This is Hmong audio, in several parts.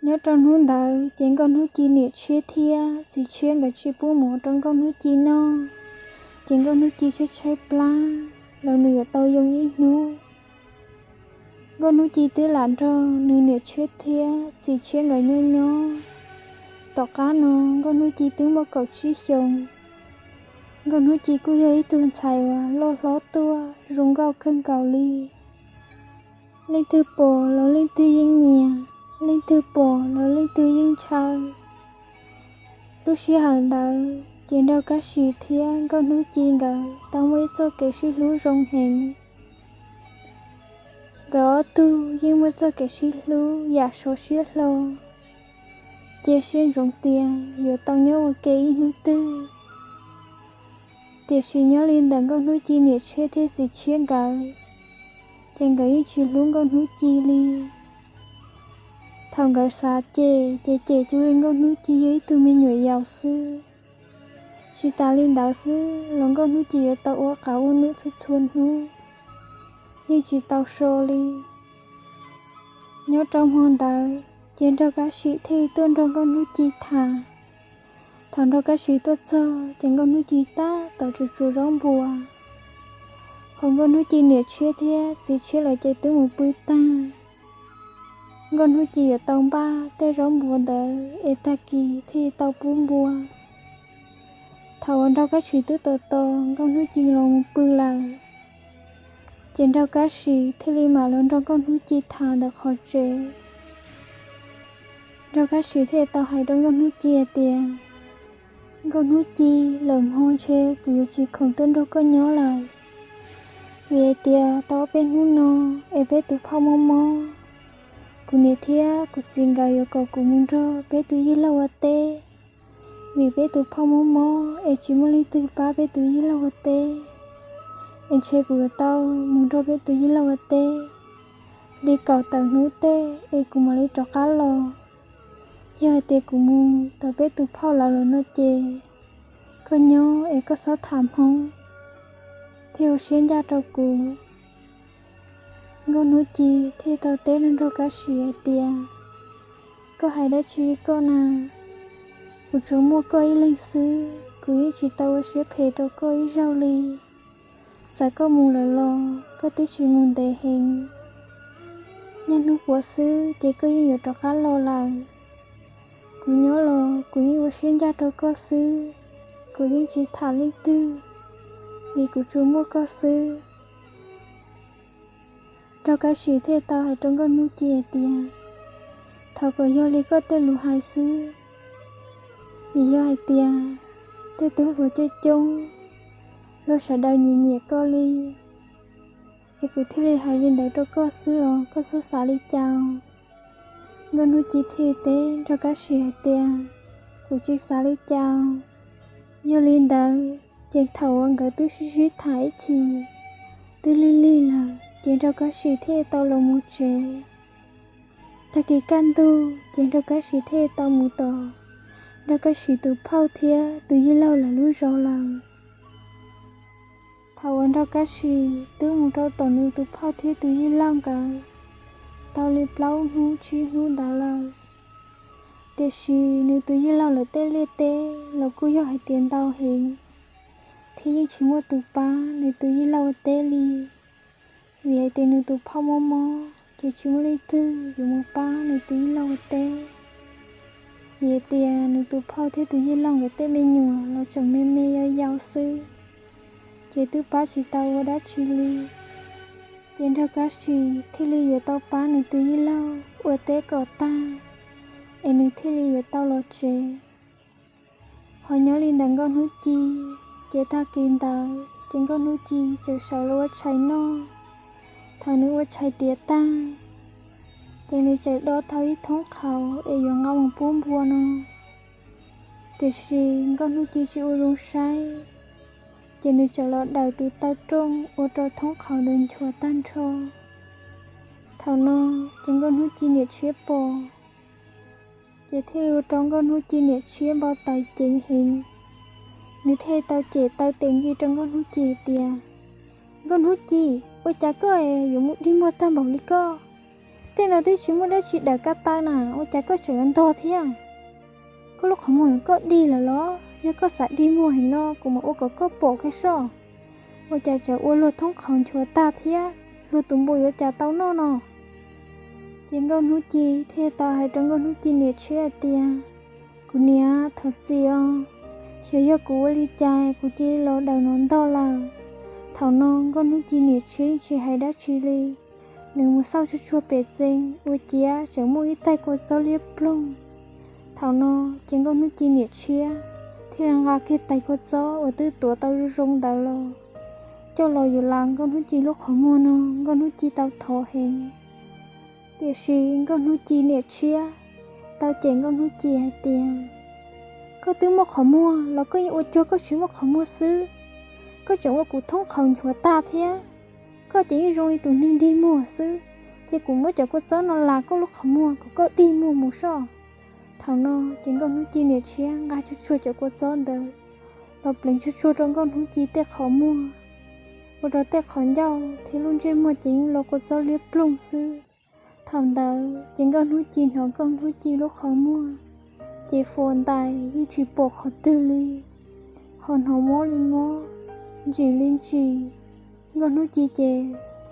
Nyob rau hnub ntawd ces Nkauj Hnub Ci niam tshiab thiab txiv tshiab nkawd tsis pub mus rau Nkauj Hnub Ci noj, ces Nkauj Hnub Ci tshaib tshaib plab los nws yuav tau yoo ib hnub. Nkauj Hnub Ci twb lam nrog nws niam tshiab thiab txiv tshiab nkawd nyob nyob. Tom qab no Nkauj Hnub Ci twb muaj kaum tsib xyoos. Nkauj Hnub Ci kuj yog ib tug ntxhais uas loj hlob tuaj zoo nkauj kawg nkaus li. Leej twg pom los leej twg yeej nyiam, leej twg pom los leej twg yeej ntshaw. Lub sij hawm ntawd ces Nraug Kab Sis thiab Nkauj Hnub Ci nkawd tau muaj ib txoj kev sib hlub zoo heev. Nkawd ob tug yeej muaj txoj kev sib hlub yam sov siab hlo, cia siab ntsoov tias yuav tau nyob ua ke ib hnub twg. Tiam sis nyob li ntawm Nkauj Hnub Ci niam tshiab thiab txiv tshiab nkawd, ces nkawd yeej tsis hlub Nkauj Hnub Ci li. Thaum nkawd xav cem ces cem cia li Nkauj Hnub Ci yog ib tug me nyuam yaus xwb. Tsis tas li ntawd xwb los Nkauj Hnub Ci yuav tau ua qav ua num txhua txhua hnub, yeej tsis tau so li. Nyob rau hmo ntawd ces Nraug Kab Sis thiaj tuaj nrog Nkauj Hnub Ci tham. Thaum Nraug Kab Sis tuaj txog ces Nkauj Hnub Ci tab tom tsuas tsuas zaub npua, hos Nkauj Hnub Ci niam tshiab thiab txiv tshiab lawv ces twb mus pw tag. Nkauj Hnub Ci yuav tau npaj tej zaub npua ntawd es tag kis thiaj tau pub npua. Thaum uas Nraug Kab Sis twb tos tos Nkauj Hnub Ci los mus pw lawm, ces Nraug Kab Sis thiaj li mam los nrog Nkauj Hnub Ci tham ntawm qhov tsev. Nraug Kab Sis thiaj tau hais rau Nkauj Hnub Ci hais tias, Nkauj Hnub Ci, lawm hmo ntshe kuv yuav tsis khoom tuaj nrog koj nyob lawm, vim hais tias tau ob peb hnub no es peb tus phauj mob mob. Kuv niam thiab kuv txiv nkawd yuav kom kuv mus nrog peb tus yij laug ua teb, vim peb tus phauj mob mob es tsis muaj leej twg pab peb tus yij laug ua teb, es ntshe kuv yuav tau mus nrog peb tus yij laug ua teb li kaum tawm hnub tej es kuv mam li rov qab los. Yog hais tias kuv mus tau peb tus phauj lawv lawm no ces koj nyob es koj txhob tham Hmoob thiab ua siab ncaj rau kuv. Nkauj Hnub Ci thiaj tau teb rau Nraug Kab Sis hais tias, koj hais dab tsi koj na? Kuv tsuas muaj koj ib leeg xwb, kuv yeej tsis tau ua siab phem rau koj ib zaug li. Txawm koj mus lawm los koj twb tsis mus ntev heev, niaj hnub puav xwb ces koj yeej yuav rov qab los lawm. Kuv nyob los kuv yeej ua siab ncaj rau koj xwb, kuv yeej tsis tham leej twg, vim kuv tsuas muaj koj xwb. Nraug Kab Sis thiaj tau hais rau Nkauj Hnub Ci hais tias, thov kom yog li koj tej lus hais xwb, vim yog hais tias tej tub hluas coob coob los sawv daws nyiam nyiam koj li, es kuv thiaj li hais li ntawd rau koj xwb los koj txhob xav li cas. Nkauj Hnub Ci thiaj teb Nraug Kab Sis hais tias, kuv tsis xav li cas. Yog li ntawd ces thaum uas nkawd twb sib sib tham ib chim, twb lig lig lawm ces Nraug Kab Sis thiaj tau los mus tsev. Tag kis kaj ntug ces Nraug Kab Sis thiaj tau mus tom Nraug Kab Sis tus phauj thiab tus yij laug lawv lub zos lawm. Thaum uas Nraug Kab Sis twb mus rau tom nws tus phauj thiab tus yij laug nkawd tau li plaub hnub tsib hnub ntawd lawm, tiam sis nws tus yij laug lawv tej liaj teb los kuj yog hais tias ntau heev, thiab yeej tsis muaj tus pab nws tus yij laug ua teb li. Vim hais tias nws tus phauj mob mob ces tsis muaj leej twg yuav mus pab nws tus yij laug ua teb. Vim hais tias nws tus phauj thiab tus yij laug nkawd tej me nyuam los tseem me me yau yau xwb, ces twb pab tsis tau ua dab tsi li. Ces Nraug Kab Sis thiaj li yuav tau pab nws tus yij laug ua teb kom tag, es nws thiaj li yuav tau los tsev. Ho nyob li ntawm Nkauj Hnub Ci, ces tag kis ntawd ces Nkauj Hnub Ci tseem sawv los ua tshais noj. Thaum nws ua tshais tiav tag, ces nws tseem do tau ib thoob qhauv es yuav nqa mus pub npua no. Tiam sis Nkauj Hnub Ci tsis ua zoo saib, ces nws tseem los daws tus taw rooj ua rau thoob qhauv ntawd nchuav tag nrho. Thaum no ces Nkauj Hnub Ci niam tshiab pom, ces thiaj li ua rau Nkauj Hnub Ci niam tshiab npau taws ceev heev. Nws thiaj tau cem taw tes nki rau Nkauj Hnub Ci tias, Nkauj Hnub Ci, ua cas koj es yuav mus dig muag tag npaum li koj? Tej no twb tsis muaj dab tsi daws kab taw na, ua cas koj tseem yuav ntog thiab? Koj lub qhov muag koj dig lawm los? Yog koj xav dig muag heev no kuv mam ua kom koj pom kiag soj. Ua cas tseem ua luag thoob qhov nchuav tag thiab, luag tus npua yuav cas tau noj no? Ces Nkauj Hnub Ci thiaj tau hais rau Nkauj Hnub Ci niam tshiab hais tias, Kuv niam, thov txim os, xyov yog kuv ua li cas kuv cia li los daws no ntog lawm. Thaum no Nkauj Hnub Ci niam tshiab tsis hais dab tsi li, nws mus xauj tsuag tsuag pem txee ua ciav tseem muaj ib tais kua txob liab ploog. Thaum no ces Nkauj Hnub Ci niam tshiab thiaj nqa kiag tais kua txob uas twb tuav tau zoo zoo ntawd los coj los yuav lav Nkauj Hnub Ci lub qhov muag no. Nkauj Hnub Ci tau thov heev, tiam sis Nkauj Hnub Ci niam tshiab tau cem Nkauj Hnub Ci hais tias, Koj twb muaj qhov muag los koj yeej ua cuag koj tsis muaj qhov muag xwb. Koj tseem ua kuv thoob qhov nchuav tag thiab. Koj ces yeej zoo li tus neeg dig muag xwb. Ces kuv muab cov kua txob no lav koj lub qhov muag kom koj dig muag mus soj. Thaum no ces Nkauj Hnub Ci niam tshiab nqa tsuag tsuag cov kua txob ntawd los pleev tsuag tsuag rau Nkauj Hnub Ci tej qhov muag, ua rau tej qhov ncauj thiab lub ntsej muag ces yeej los kua txob liab ploog xwb. Thaum ntawd ces Nkauj Hnub Ci hnov Nkauj Hnub Ci lub qhov muag ces fuas ntais yeej tsis pom qhov twg li, ho hnov mob li mob, ntsim li ntsim. Nkauj Hnub Ci ces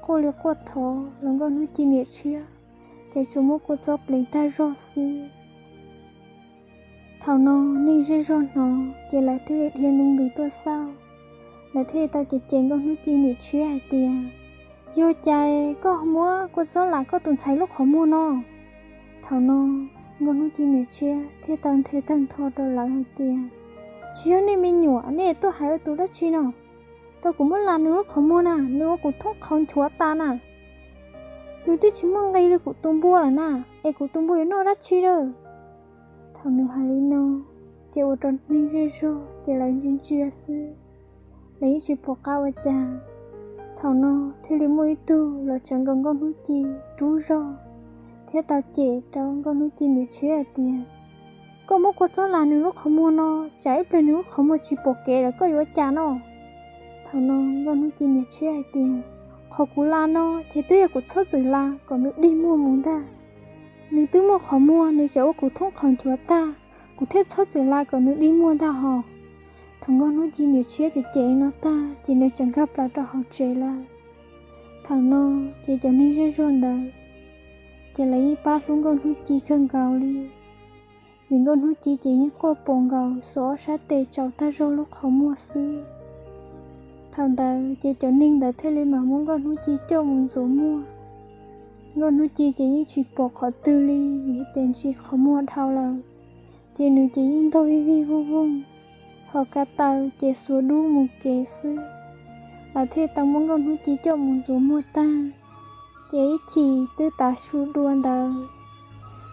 quaj li quaj thov los Nkauj Hnub Ci niam tshiab ces tsuas muab kua txob pleev tag zog xwb. Thaum no neeg zej zog hnov ces lawv thiaj li dhia ntws tuaj xauj, lawv thiaj li tau cem cem Nkauj Hnub Ci niam tshiab hais tias, Yog cas koj muab kua txob lav koj tus ntxhais lub qhov muag no? Thaum no Nkauj Hnub Ci niam tshiab thiaj tau nthe tawg ntho rau lawv hais tias, Tsis yog nej me nyuam, nej tuaj hais ua tus dab tsi no? Tau kuv muab lav nws lub qhov muag na, nws ua kuv thoob qhov nchuav tas na. Nws twb tsis muaj nqis li kuv tus npua lawm na, es kuv tus npua yuav noj dab tsi lawm? Thaum nws hais li no ces ua rau neeg zej zog ces lawv ntsia ntsia xwb, lawv yeej tsis pom qab ua cas. Thaum no thiaj li muaj ib tug los tsawv nkaus Nkauj Hnub Ci rub zog thiab tau cem rau Nkauj Hnub Ci niam tshiab hais tias, Koj muab kua txob lav nws lub qhov muag no, tsam ib pliag nws lub qhov muag tsis pom kev lawm koj yuav ua cas no? Thaum no Nkauj Hnub Ci niam tshiab hais tias, Qhov kuv lav no ces twb yog kuv txhob txwm lav kom nws dig muag mus ntag. Nws twb muaj qhov muag, nws tseem ua kuv thoob qhov nchuav tag, kuv thiaj txhob txwm lav kom nws dig muag ntag hos. Thaum Nkauj Hnub Ci niam tshiab cem cem li no tag ces nws tseem nkag plaws rau hauv tsev lawm. Thaum no ces cov neeg zej zog ntawd ces lawv yeej pab hlub Nkauj Hnub Ci kawg nkaus li, vim Nkauj Hnub Ci ces yeej quaj pom nkaus xuas ob sab tes tsaus tag zog lub qhov muag xwb. Thaum ntawd ces cov neeg ntawd thiaj li mam muab Nkauj Hnub Ci coj mus ntxuav muag. Nkauj Hnub Ci ces yeej tsis pom qhov twg li vim tias ntsis qhov muag dhau lawm, ces nws ces yeej ntaug vij vij voog voog, ho ko taw ces xuas dub mus kev xwb. Lawv thiaj tau muab Nkauj Hnub Ci coj mus ntxuav muag tag, ces ib chim twb tav su dua ntawd,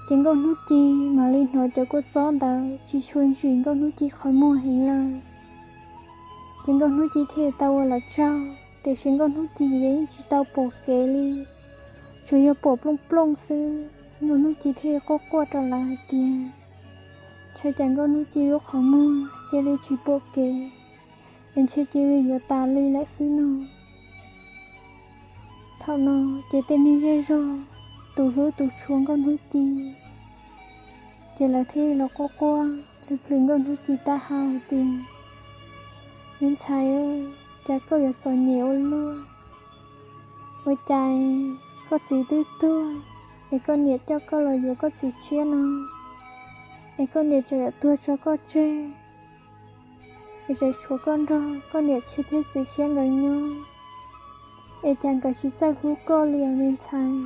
ces Nkauj Hnub Ci mam li hnov cov kua txob ntawd tsis tshua ntsim Nkauj Hnub Ci qhov muag heev lawm. Ces Nkauj Hnub Ci thiaj tau ua lawv tsaug, tiam sis Nkauj Hnub Ci yeej tsis tau pom kev li, tsuas yog pom plooj plooj xwb. Nkauj Hnub Ci thiaj quaj quaj rau lawv hais tias, Ntshai cas Nkauj Hnub Ci lub qhov muag cia li tsis pom kev, es ntshe cia li yuav tas li lawm xwb no. Thaum no ces tej neeg zej zog, tus hlub tus tshua Nkauj Hnub Ci, ces lawv thiaj los quaj quaj plhws plhws Nkauj Hnub Ci taub hau hais tias, Me ntxhais, cas koj yuav txom nyem ua luaj? Ua cas koj txiv twb tuag, es koj niam coj koj los yuav koj txiv tshiab no, es koj niam tseem yuav tuag tso koj tseg, es tseem tshuav koj nrog koj niam tshiab thiab txiv tshiab nkawd nyob, es cas nkawd tsis txawj hlub koj li os me ntxhais?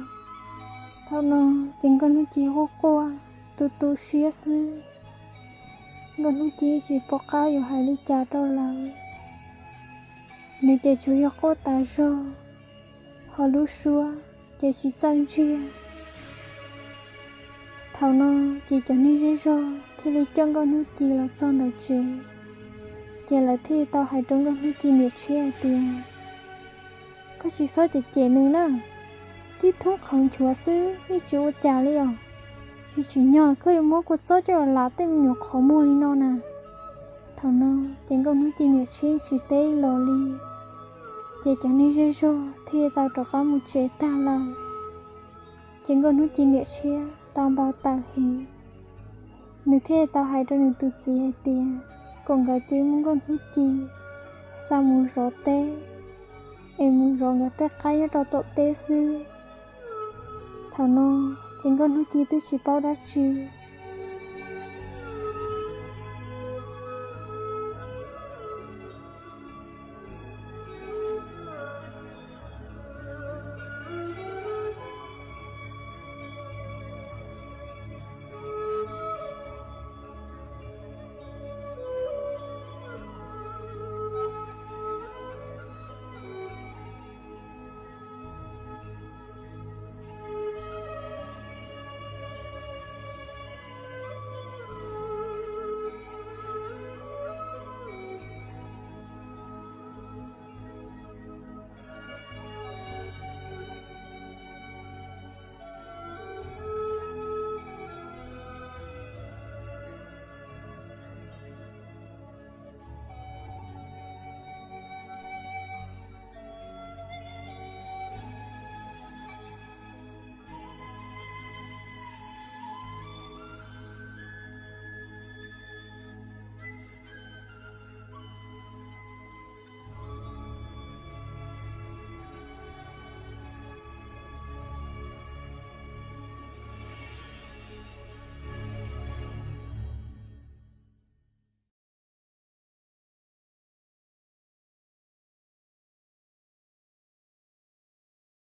Thaum no ces Nkauj Hnub Ci quaj quaj tu tu siab xwb. Nkauj Hnub Ci tsis pom qab yuav hais li cas rau lawv, nws ces tsuas yog quaj tas zog, ho lub suab ces tsis txawj ntsiag. Thaum no ces cov neeg zej zog thiaj li coj Nkauj Hnub Ci los txog ntawm tsev, ces lawv thiaj tau hais rau Nkauj Hnub Ci niam tshiab hais tias, Koj tsis txhob cem cem nws na, tib thoob qhov nchuav xwb yeej tsis ua cas li os. Tsis tsim nyog koj yuav muab kua txob coj los lav tej me nyuam qhov muag li no na. Thaum no ces Nkauj Hnub Ci niam tshiab tsis teb los li, ces cov neeg zej zog thiaj tau rov qab mus tsev tag lawm. ces Nkauj Hnub Ci niam tshiab tau npau taws heev. Nws thiaj tau hais rau nws tus txiv hais tias kom nkawd cia Nkauj Hnub Ci xa mus zov teb, es mus zov nkawd tej qaib nyob rau tom teb xwb. Thaum no ces Nkauj Hnub Ci twb tsis paub dab tsi,